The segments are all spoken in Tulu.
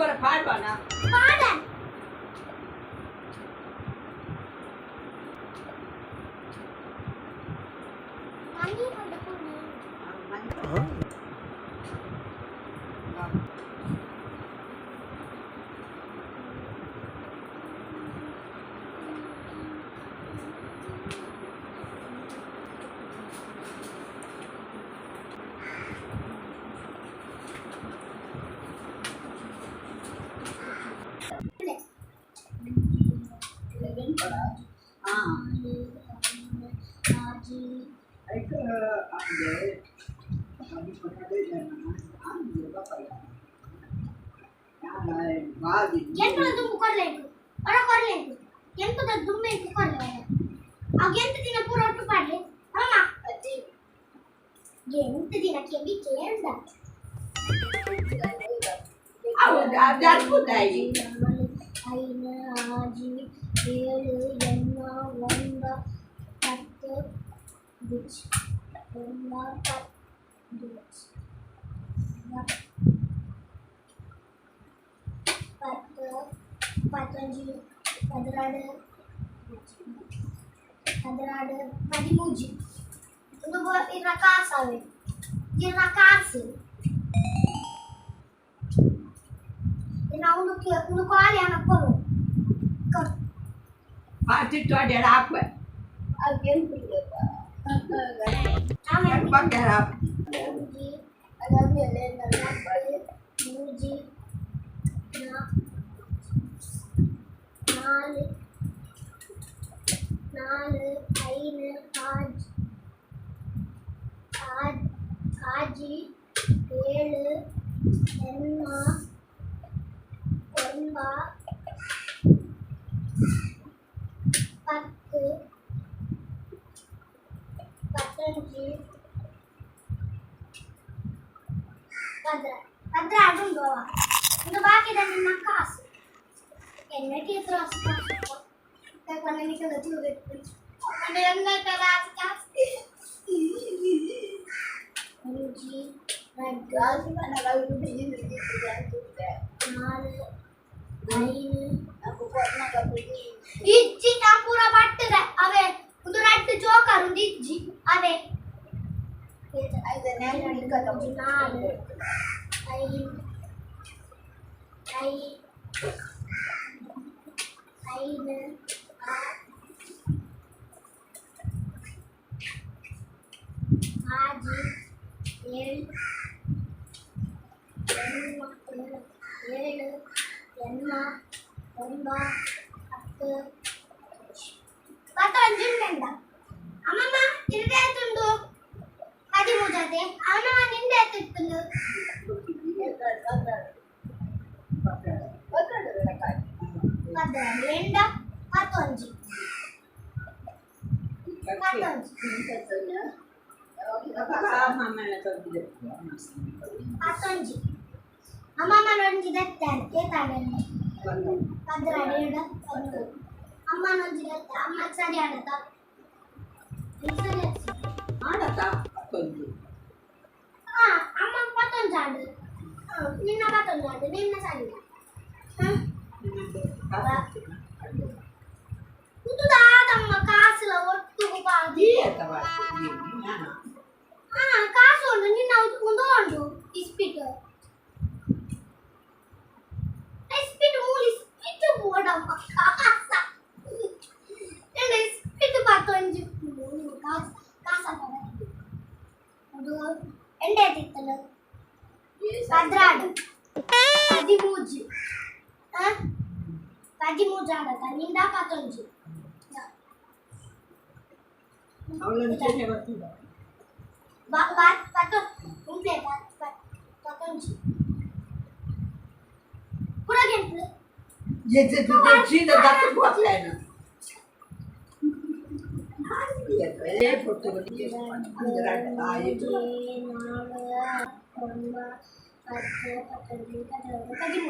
ವರ ಪಾಡ್ವಾನ. ಪಾಡ. ಮನಿ ಪಂಡ. ಆಜಿ. ಐಕ್ ಅಂದೆ ಬಾಗಿ. ಎಂಟು ದುಂಬು ಕೊರ್ಲೆಂಟು ಒರ ಕೊರ್ಲೆಂಟು ಎಂಟುದ ದುಂಬೆ ಕೊರ್ಲೆ ಅವು ಎಂಟು ದಿನ ಪೂರ ಒಟ್ಟು ಪಾಡ್ಲೆ ಅಮ್ಮ. ಎಂಟು ದಿನ ಕೆಬಿ ಕೇಳ್ದ. ಅವು ಜರ್ಪುದಾಯಿ. ನಾಲು, ಐದು, ಆಜಿ, ಏಳು, ಎಣ್ಣ, ಒಂಬ, 10, ಒಂಬ, 10, 10, 15, 16, 16, 13. ಒಂದು ಇರ್ನ ಕಾಸವೆ, ಇರ್ನ ಕಾಸು ಇರ್ನ ಒಂದು ಒಂದು ಕಾಲಿ ಹಣ ಕೊರು ಕೊರು. ಪಾಚಿಟ್ಟು ಅಡ್ಯಾಡ ಹಾಕುವೆ. ಆಮೇಲೆ ಬಂಗಾರ. ಒಂಜಿ, ಮೂಜಿ, ನಾಲ್, ನಾಲ್, ಐದು, ಆಜ್ ಆಜ್ ಆಜಿ, ಏಳು, ಎಣ್ಣ, ಒಂಬ, 10, 15, 16. 16 ಉಂಡು. ಒಂದು ಬಾಕಿದ ನಿನ್ನ ಕಾಸು ಎಣ್ಣೆ ಕಾಸು ಕಾಸು ಕಾಸು. ಒಂಜಿ, ರಡ್ಡ್, ನಾಲ್, ಐದು. ಇಜ್ಜಿ, ನಾ ಪೂರ ಬಟ್ಟದ ಅವೇ. ಒಂದು ರಡ್ಡ್ ಜೋಕರ್, ಒಂದು ಇಜ್ಜಿ ಅವೇ. ನಾಲ್, ಐದು, ಐದು, ಐದು, ಆರು, ಆಜಿ, ಏಳು, ಎಣ್ಣ, ಏಳು, ಏಳು, ಎಣ್ಣ, ಒಂಬ, 10, 15 ಉಂಟಂಡ. ಅಮ್ಮಮ್ಮ, ನಿಂದೆ ಆತುಂಡು 13 ಅದೇ. ಅವನ ನಿಂದೆ ಆತಿತ್ತು. 12 ಎಂಡ 15, 15. 15. ಅಮ್ಮಮ್ಮ ನೊಂಜಿ ದತ್ತಾರೆ ಕೇತಾಡೆ. 12 ಎರಡು 1. ಅಮ್ಮ ನೊಂಜಿ ದತ್ತ. ಅಮ್ಮ ಸರಿ ಆಡತ ಸರಿ. ಆಡತ 15. ಹಾ, ಅಮ್ಮ 15 ಆಡು. ನಿನ್ನ 15 ಆಡು, ನಿನ್ನ ಸರಿ. ಹಾ, ಉಂದುದಾದಮ್ಮ ಕಾಸುಲ ಒಟ್ಟುಗು ಪಾದಿ. ಹಾ, ಕಾಸು ಉಂಡು ನಿನ್ನ. ಉಂದು ಉಂಡು ಇಸ್ಪಿಟ್, ಇಸ್ಪಿಟ್ ಮೂಲು ಇಸ್ಪಿಟ್ ಬೋಡಮ್ಮ. ಕಾಸ ನಿನ್ನ ಇಸ್ಪಿಟ್ 15 ಕಾಸು ಕಾಸ. ಅದು ಎಂಡೆ ಆಯ್ತಿತ್ತಲ್ಲ. 12, 13. ಹಾ, 13 ಆಡತ ನಿಂದ 15. ಪತ್ತು ಉಂಪ್ಲೆ 15 ಪೂರ ಗೆಂಟ್ಲು. ಅഞ്ചಿ, ನಾಲ್, ಒಂಬ, 10, 15, 16, 13.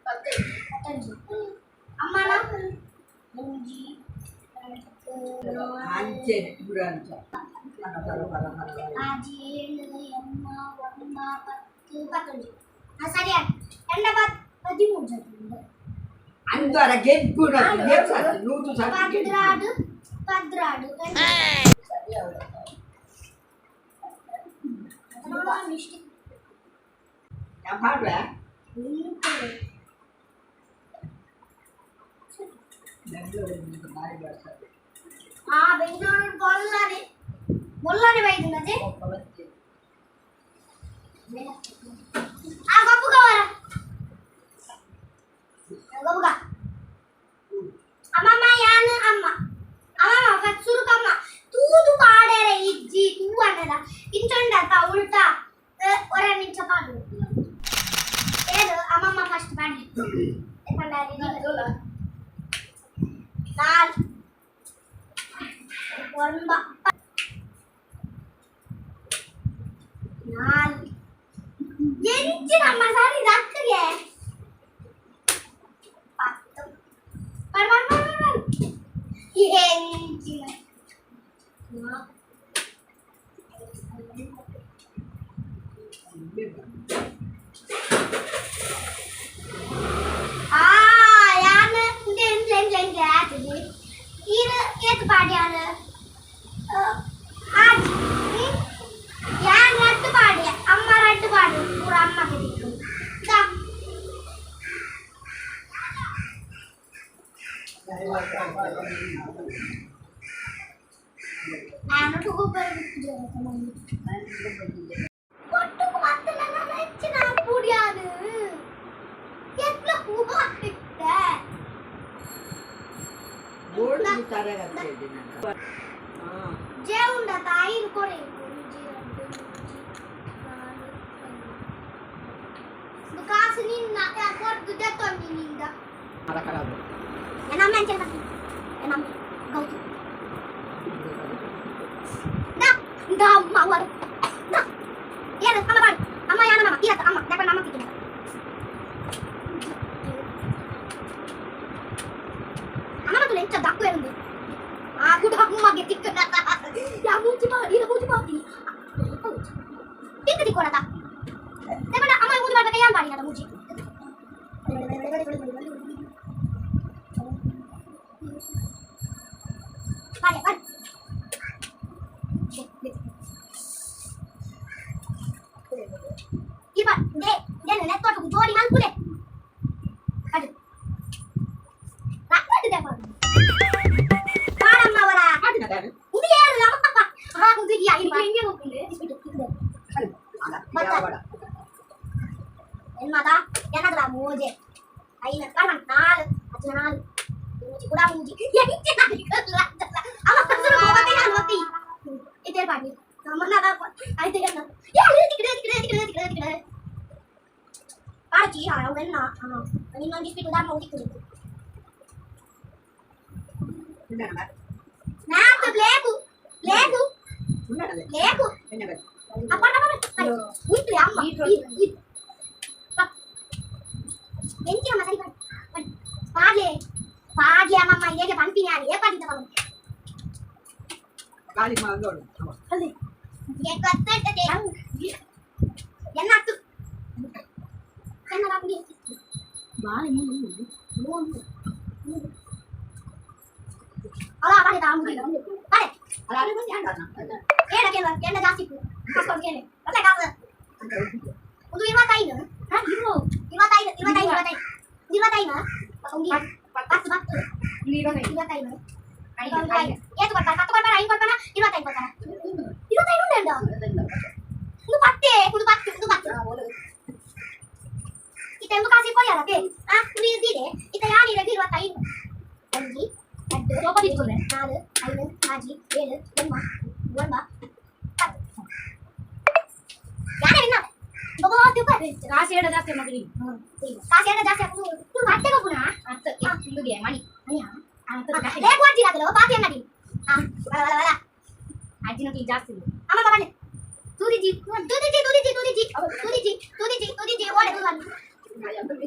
15. ಅಮ್ಮನ ಒಂಜಿ, ಎರಡು, ನಾಲ್, ಆಜಿ, ಏಳು, ಎಣ್ಣ, ಒಂಬ. ಒಂಬ ಪತ್ತು ಪತ್ತೊಂಜಿ. ಆ ಸರಿ ಆಯ್ತು. ಎಂಡ ಪತ್ 13 ಆತುಂಡು. ಅಂದರ ಗೆಂಪು ಗೆಪ್ಸಾತಿ ನೂತು ಸಾತಿ. ಪದ್ರಾಡು ಪದ್ರಾಡು. ಮಿಸ್ಟೇಕ್. ಪಾಡುವ. ಬೆಂಗಳೂರು ಬಾರಿ ಬರ್ತದೆ. ಆ ಬೆಂಗಳೂರು ಬೊಲ್ಲಾನೆ ಬೊಲ್ಲಾನೆ ಬೈದುನದೆ. ಆ ಗಪ್ಪುಗ ವರ ಗಪ್ಪುಗ. ಅಮ್ಮಮ್ಮ ಯಾನು ಅಮ್ಮ ಅಮ್ಮಮ್ಮ ಫಸ್ಟ್ ಸುರುಕಮ್ಮ ತೂದು ಪಾಡೇರೆ ಇಜ್ಜಿ ತೂ ಅನ್ನದ ಇಂಚೊಂಡತ ಉಲ್ಟಾ ಒರ ನಿಂಚ ಪಾಡು ಏದು ಅಮ್ಮಮ್ಮ ಫಸ್ಟ್ ಪಾಡಿ ಪಂಡಾರಿ. ನಾಲ್ ಒಂಬ ನಾಲ್ ಎಂಚಿನ ಅಮ್ಮ ಸಾರಿ ದಕ್ಕಗೆ 10 ಪರ್ ಪರ್ ಪರ್ ಪರ್ ಎಂಚಿನ. ಆ ಯಾನ್ ಇಂದೆ ಇಂದೆ ಇಂದೆ ಇಂದೆ ಆತದೆ ಈರ್ ಏತ್ ಪಾಡ್ಯಾನ? ಆಜಿ. ಯಾನ್ ರಡ್ಡು ಪಾಡ್ಯ, ಅಮ್ಮ ರಡ್ಡು ಪಾಡು. ಪೂರ ಅಮ್ಮಗೆ ದಿಕ್ಕು ದಾ. ನಾನು ಒಟ್ಟುಗು ಮತ್ತಲ್ಲ ನಾನು ಹೆಚ್ಚಿನ ಪುಡಿಯಾನು ಎತ್ಲ ಹೂವಾಕಿಟ್ಟೆ. ಬೋರ್ಡ್ ತರಗತಿ. ಜೇ ಉಂಡ ತಾಯಿನ ಕೊರೆ. ಒಂಜಿ ರಡ್ಡು ಮೂಜಿ ನಾಲ್ ಐದು. ಇದು ಕಾಸು ನಿನ್ನ ಕೊರ್ದು ದೆತ್ತೊಂದಿ ನಿಂದ. ನನ್ನ ಅಂಚೆ ಬರ್ತೀನಿ ನಮ್ಮ ಗೌತು ದಾ ದಾ ಅಮ್ಮ ಅವರು ದಾ ಏನು ಅಮ್ಮ ಬಾಡು ಅಮ್ಮ ಯಾನ ಅಮ್ಮ ಇರತ್ತ ಅಮ್ಮ ಯಾಕಂದ್ರೆ ಅಮ್ಮ ತಿಕ್ಕಿನ ಅಮ್ಮ ಮತ್ತು ಎಂಚ ದಕ್ಕು ಏನುಂದು ಆ ಗುಡ ಅಮ್ಮಗೆ ತಿಕ್ಕ ಯಾ ಮೂಚಿ ಬಾ ಇರ ಮೂಚಿ ಬಾ ತಿಕ್ಕ ತಿಕ್ಕೊಡತ. ಯಾಕಂದ್ರೆ ಅಮ್ಮ ಮೂಚಿ ಮಾಡ್ಬೇಕಾ ಯಾನ್ ಬಾಡಿ ಮೂಚಿ ಬಾಡಿ ಬಾಡಿ ಇಪ್ಪ they then ನೆತ್ತೊಟ್ಟು ಜೋಡಿ ಮಲ್ಪುಲೆ ಅದು ರಕ್ಕಡು they ಪಾಡಮ್ಮ ಅವರ ಇದು ಏನು ಅಮ್ಮ ಹಾ ಇದು ಯಾ ಇದು ಹಿಂಗೆ ಹೋಗ್తుంది. ಎನ್ಮಾದ ಎನ್ನದಲ ಮೂಜೆ ಐನ ಕಾರಣ ನಾಲ್ ಅಜ್ಜ ನಾಲ್ ಮೂಜಿ ಕೂಡ ಮೂಜಿ ಎಂಚೆ ಅವ ಕಸರು ಹೋಗಕ್ಕೆ ನಾನು ಒತ್ತಿ ಇದೇ ಪಾಡಿ ನಮ್ಮನ್ನ ಐತೆ ಎನ್ನ ಯಾ ತಿಕಡೆ ತಿಕಡೆ ತಿಕಡೆ ತಿಕಡೆ ತಿಕಡೆ ಪಾಡಚಿ. ಆ ಅವೆನ್ನ ನಿನ್ನೊಂದು ಇಸ್ಪಿಟ್ಟು ದಾಮ ಹೋಗಿ ನಾಲ್ಕು ಲೇಕು ಲೇಕು ಲೇಕು ಅಪ್ಪ ಉಂಟು ಅಮ್ಮ ಎಂಚಿನ ಸರಿ ಪಾಡ್ಲೆ ಪಾಡ್ಲೆ ಅಮ್ಮಮ್ಮ ಹೇಗೆ ಪಂಪಿನಿ ಆಡಿ ಏ ಪಾಡಿದ್ದ ಖಾಲಿ ಮಾಡೋಡು. ಅಲ್ಲಿ ಗೊತ್ತೈತದೆ ಎನ್ನಾತು ಕನ್ನಡ ಪುಡಿ. ಬಾಳೆ ಮೂರು ಮೂರು. ಅಲ್ಲ ಪಾಡಿ ತಾ ಪಾಡೆ. ಏನ ಕೇಳುವ ಎಣ್ಣೆ ಜಾಸ್ತಿ ಇತ್ತು ಕಾಸು ಕೇಳಿ ಮತ್ತೆ ಕಾಸು ಒಂದು 25. ಹಾ ಇರು. 25 25 25 25 ಒಂದು 10 10. 25. 25. ಐದು ಐದು. ಏತು ಕೊಡ್ತಾರೆ? 10 ಕೊಡ್ತಾರ, 5 ಕೊಡ್ತಾರ, 25 ಕೊಡ್ತಾರ? 25 ಉಂಟು. ಒಂದು ಪತ್ತೆ ಒಂದು ಪತ್ತು ಒಂದು ಪತ್ತು ಇತ್ತ ಒಂದು ಕಾಸಿ ಕೊಯ್ಯಾರತ್ತೆ. ಆ ಒಂದು ಇದ್ದಿದೆ ಇತ್ತ ಯಾನಿರದು 25 ಒಂಜಿ ಎರಡು ಸೋಪ ತಿಕ್ಕೊಂಡೆ. ನಾಲ್ ಐದು ಆಜಿ ಏಳು ಎಂಬ ಒಂಬ ಪತ್ತು ಯಾರೇ ವಿನ್ನ ಕಾಸು ಏಡ ಜಾಸ್ತಿ ಮಗನಿಗೆ. ಕಾಸು ಏಡ ಜಾಸ್ತಿ ಹಾಕುದು ಅಟ್ಟೆ ಗೊಬ್ಬುನಾ. ಹತ್ತು ಇಂದುಗೆ ಮಣಿ. ಹತ್ತು. ಲೇಕು ಅಜ್ಜಿ ಪಾತಿ ಅನ್ನದಿ ಬಲ ಬಲ ಬಲ. ಅಜ್ಜಿನಕ್ಕೆ ಜಾಸ್ತಿ ಇದೆ. ಅಮ್ಮ ಬನ್ನಿ ತೂದಿಜಿ ತೂದಿಜಿ ತೂದಿಜಿ ತೂದಿಜಿ ತೂದಿಜಿ ತೂದಿಜಿ ತೂದಿಜಿ ಓಡೆ ತೂದು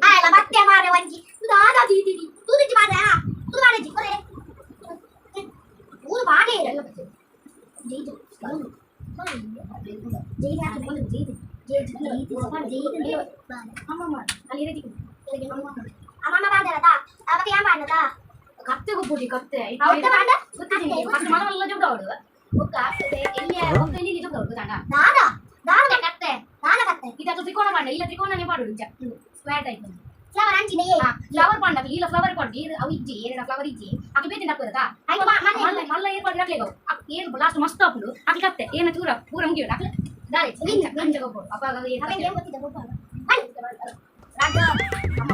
ಆಯ್ಲ ಮತ್ತೆ ಮಾರೆ ಒಂಜಿ ತುದು ಆದ ದೀದಿ ತೂದಿಜಿ ಮಾರೆ ಆ ತುದು ಮಾರೆಜಿ ಒರೆ ಊರು ಬಾಡೆ ಜೈದು ಜೈದು ಜೈದು ಜೈದು. ಅಮ್ಮಮ್ಮ ಪಾಡ್ದರತಾ ಅವಕ್ಕೆ ಯಾನ್ ಪಾಡ್ನತಾ ಕತ್ತೆ ಗೊಬ್ಬುಡಿ ಕತ್ತೆ. ಅವತ್ತ ಪಾಡ್ದ. ಫಸ್ಟ್ ಮಲಮಲ್ಲ ಜೋಗ ಅವಳು ಬೊಕ್ಕ ಎಲ್ಲಿ ಬೊಕ್ಕ ಎಲ್ಲಿ ಜೋಗ ಅವಳು ತಾಂಡ. ದಾದ ದಾದ? ಕತ್ತೆ. ದಾದ ಕತ್ತೆ? ಇದಕ್ಕೆ ತ್ರಿಕೋನ ಪಾಂಡ ಇಲ್ಲ, ತ್ರಿಕೋನನೇ ಪಾಡುಡು ಇಂಚ ಸ್ಕ್ವೇರ್ ಟೈಪ್. ಫ್ಲವರ್ ಅಂಚಿನ ಏ. ಫ್ಲವರ್ ಪಾಂಡ ಇಲ್ಲ, ಫ್ಲವರ್ ಪಾಂಡ ಅವು ಇಜ್ಜಿ, ಏನ ಫ್ಲವರ್ ಇಜ್ಜಿ. ಅಕ್ಲು ಬೇತೆ ನಕ್ಕುದಾ. ಐವ ಮನೆ. ಮಲ್ಲ ಮಲ್ಲ ಏರ್ಪಾಡು ನಕ್ಲೆಗೋ ಏನು ಲಾಸ್ಟ್ ಮಸ್ತ್ ಆಪುಂಡು. ಅಕ್ಲು ಕತ್ತೆ ಏನ ಚೂರ ಪೂರ ಮುಗಿಯೋಡು ಅಕ್ಲು ದಾರೆ ಇಂಚ ಇಂಚ ಗೊಬ್ಬರು ಅಪ್ಪ. ಅವನ್ ಏನ್ ಗೊತ್ತಿದ್ದ ಗೊಬ್ಬ ಹೈ ರಾಜು ಅಮ್ಮ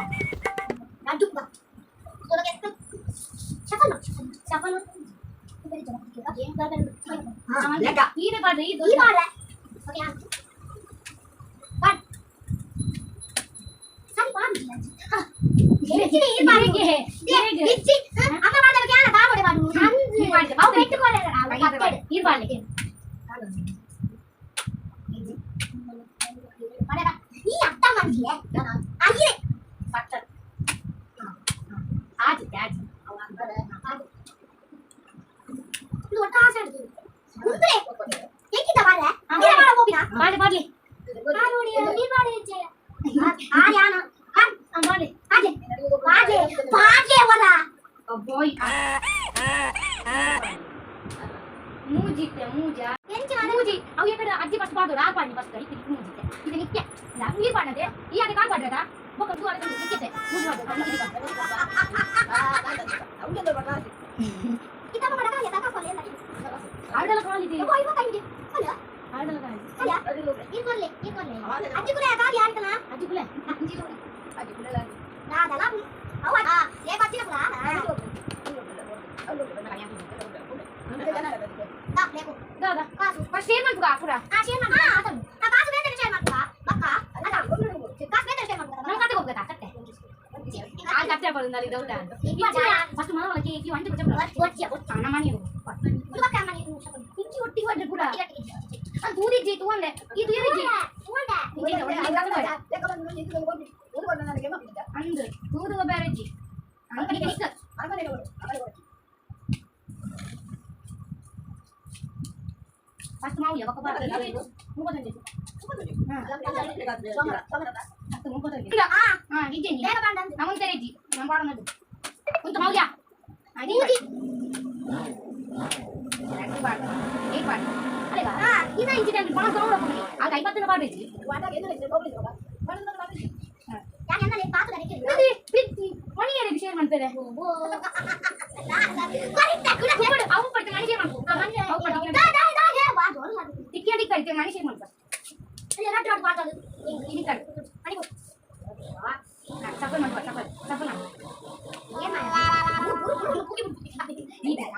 ರಾಜು ಬಾ ಸೊಲಗೆ ಶಫಲ್ ಶಫಲ್ ಲೆಕ್ಕ. ಈರೆ ಪಾಡ್ರೆ ಈ ಈ ಪಾಡ್ರೆ ಓಕೆ ಪಾಡ್ ಸರಿ ಪಾಡ್ ಎಂಚಿನ ಈ ಪಾಡ್ ಇಚ್ಚಿ ಅಮ್ಮ ಪಾಡದ ಯಾನ ಬಾಬೋಡೆ ಪಾಡು ಅವು పెట్టుకోలేదు కట్టెడు. ಈ ಪಾಡ್ಲೆ. ಪಾಡರ ಈ ಅತ್ತ ಮಂಜಿಯೇ ಅಯ್ಯೇ. ಪಟ್ಟ ಆಜಿ ಆಜಿ. ಇದು ಒಟ್ಟ ಆಸೆ ಆಡ್ತು ಮುಂದೆ ಎಂಕಿತ ಪಾಡ್ರೆ ನೀರ ಪಾಡ ಹೋಗಿನ. ಪಾಡ್ಲೆ ಪಾಡ್ಲೆ. ಪಾಡೋಡಿ ನೀರ್ ಪಾಡ ಹೆಚ್ಚೆ ಆರ್ಯಾನ ಪಾಡ್ಲೆ. ಪಾಡ್ಲೆ ಪಾಡ್ಲೆ ಪಾಡ್ಲೆ ವರ. ಬಾಯ್ ಮೂಜಿತ್ತೆ ಮೂಜ. ಎಂಚಿನ? ಮೂಜಿ ಅವು ಎಕಡೆ ಅಜ್ಜಿ ಫಸ್ಟ್ ಪಾಡೋಡು ಆ ಪಾಡ್ನಿ ಫಸ್ಟ್ ಇತ್ತೆ ಮೂಜಿತ್ತೆ ಇದು ನಿತ್ಯ ನೀರು ಪಾಡದೆ ಈ ಅದೇ ಕಾಲ್ ಪಾಡ್ರದ ಬೊಕ್ಕ ತೂ ಅದೇ ನಿತ್ಯತೆ ಮೂಜಿ ಪಾಡ್ದು. ಕಿತಾಬ ಮಾಡಕಾಲೆ ತಾಕ ಕೊಲೆ ಆಡಲ ಕಾಲಿದೆ. ಓ ಇವ ಕೈಗೆ ಕೊಲೆ. ಆಡಲ ಕಾಲಿ. ಕೊಲೆ ಈ ಕೊಲೆ ಈ ಕೊಲೆ ಅಜ್ಜಿ ಕುಲೆ ಕಾಲಿ ಆಡ್ಕನ. ಅಜ್ಜಿ ಕುಲೆ. ದಾದಲ ಅವ ಆ ಲೇ ಬಚ್ಚಿನ ಕುಲ ದಾ ಲೇಕು. ದಾದಾ. ಕಾಸು. ಫಸ್ಟ್ ಶೇರ್ ಮಾಡ್ಕೊ ಪೂರ. ಆ ಶೇರ್ ಮಾಡು ಆ ಆತನು ಆ ಕಾಸು ಬೇರೆ ಶೇರ್ ಮಾಡ್ಕೊ ಬಕ್ಕ ಅದ ಕಾಸು ಬೇರೆ ಶೇರ್ ಮಾಡ್ಕೊ. ನಮ್ಮ ಕತೆ ಹೋಗ್ಬೇಕಾ ಕತ್ತೆ ಆ ಕತ್ತೆ ಬರೋದು ಅಲ್ಲಿ ದೌಡ ಫಸ್ಟ್ ಮೊದಲ ಕೇಕಿ ಒಂಟು ಒಟ್ಟಿಗೆ ಒಟ್ಟಿಗೆ. ನಮ್ಮ ಮನೆ. ಇದು ಬಕ್ಕ ಮನೆ. ಇಂಚಿ ಒಟ್ಟಿಗೆ ಒಡ್ಡು ಪೂರ ಅದು ದೂರಿಜ್ಜಿ ತೂಂಡೆ ಇದು ಇರಿಜ್ಜಿ. ಅಂದು ತೂದು ಬೇರೆಜ್ಜಿ ಅಂಗಡಿ. ಫಸ್ಟ್ ಮಾವು ಯಾವಾಗ ಮೂವತ್ತೊಂದು ಹತ್ತು ಮೂವತ್ತೊಂದು. ಆ. ಹಾ ಇಜ್ಜಿ. ಬೇಗ ಬಂದಂದು. ನಮ್ಮಂತ ಇಜ್ಜಿ ನಮ್ಮ ಪಾಡೋದು ಉಂಟು ಮೌಲ್ಯ. ಮೂಜಿ. ಆ ಇದ ಇಂಚಿ ಪಣ ತಗೊಂಡು ಹೋಗಿ ಆಗ 50 ಪಾಡ್ಬೇಕು. ಯಾಕೆ ಅನ್ನಲೆ ಪಾತು ನನಗೆ. ಮಣಿ ಯಾರಿಗೆ ಶೇರ್ ಮಾಡ್ತಾರೆ? ಅವು ಪಡ್ತೆ ಮಣಿ ಶೇರ್ ಮಾಡ್ಕೊ. ಅವು ಪಡ್ತೆ. ದಾ ದಾ ದಾ ಹೇ ವಾ ದೋರ್ ಮಾಡು. ತಿಕ್ಕಿ ಅಡಿಗೆ ಕಳಿತೆ ಮಣಿ ಶೇರ್ ಮಾಡ್ಕೊ. ಅಲ್ಲಿ ರಡ್ ರಡ್ ಪಾತು ಇಲ್ಲಿ ಕಡೆ ಮಣಿ. ಸಫಲ್ ಮಾಡ್ಕೊ, ಸಫಲ್ ಸಫಲ್ ಮಾಡ್ಕೊ. ಏನ್ ಮಾಡ?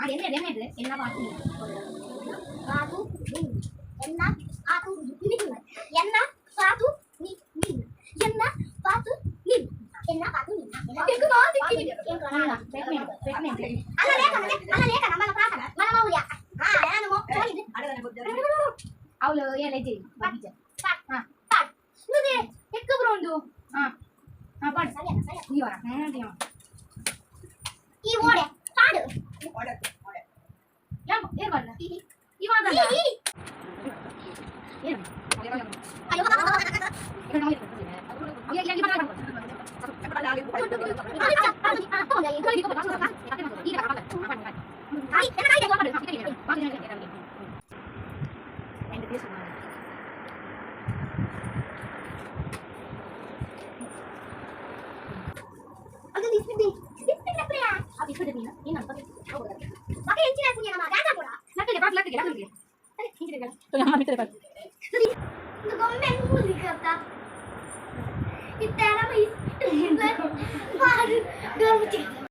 ಎಣ್ಣೆ ಎಣ್ಣೆ ಇದೆ ಎಲ್ಲ ಬಾಕಿ. ಪಾತು ಎನ್ನ ಆತು ನಿನ್ನ ಎನ್ನ ಪಾತು ನಿ ನಿನ್ನ ಎನ್ನ ಪಾತು ನಿನ್ನ ಎನ್ನ ಪಾತು ನಿನ್ನ ಅಲ್ಲ ಲೇಖ ಅಲ್ಲ ಲೇಖ ನಮ್ಮ ಪ್ರಾರ್ಥನ మన ಮೌಲ್ಯ ಆ ಯಾನು ಮೋ ಅವಳು ಏ ಲಜ್ಜೆ ಬಾಕಿ. ಪಾಟ್. ಹಾ. ಪಾಟ್. ನುದೆ ಎಕ್ಕ ಬರೋಂದು ಹಾ ಹಾ ಪಾಡು. ಸರಿಯಾ ಸರಿಯಾ. ನೀವರ ಹ್ಮ್. ಈ ಓಡೆ ಪಾಡು. ಯಾವ ಏರ್ ಬಾಡ ಇವಾಗ? ಈ ಏನು? ಅಯ್ಯೋ. ಅದು ಇಸ್ಪಿಡಿ ಇಸ್ಪಿಡಿ ಪ್ರಿಯ ಬಗೆ ಎಂಚಿನ ಪುಣ್ಯ ನಮ್ಮ ಡ್ಯಾನ್ಸ್ ಕೂಡ. ಗೊಂಬೆ ಮೂಲಿಕತ್ತ ಇತ್ತೆಲ್ಲ ಇಷ್ಟು ಪಾಡು.